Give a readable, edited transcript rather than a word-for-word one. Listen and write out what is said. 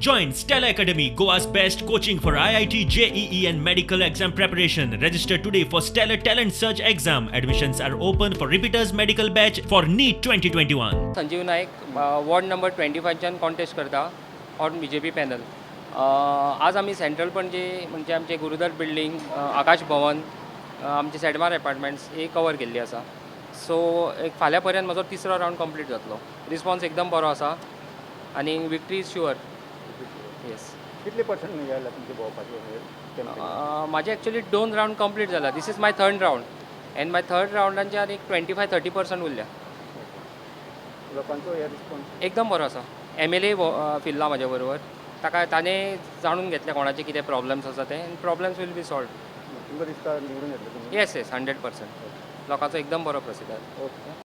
Join Stellar Academy, Goa's best coaching for IIT, JEE, and medical exam preparation. Register today for Stellar Talent Search exam. Admissions are open for repeaters medical batch for NEET 2021. Sanjeev Naik, ward number 25च्यान contest करता on BJP panel. आज आमी central Panaji, म्हणजे आमचे Gurudatt building, आकाश भवन, आमचे सेडमार एपार्टमेंट्स हे cover केल्ली आसा. So एक फाल्यां पर्यंत म्हजो तिसरो रावंड कंप्लीट जातलो. रिस्पॉन्स एकदम बरो आसा आनी विक्ट्री is sure, yes. कितले पर्संट गेला तुमचे भोंवपाचे कॅम्पेन? माझे एक्चुअली दोन रावंड कंप्लीट जाला. This is my third round and my third रावंडांचे आनी एक 25-30% उरल्या. लोकांचो हे रिस्पॉन्स? एकदम बरो आसा. एमएलए फिरला म्हाज्या बरोबर. ताका ताणें जाणून घेतलें कोणाचे कितें प्रॉब्लम्स आसा ते आनी प्रॉब्लम्स will be solve. तुमकां दिसता निवडून येतले तुमी? येस, 100%. लोकांचो एकदम बरो प्रतिसाद. ओके.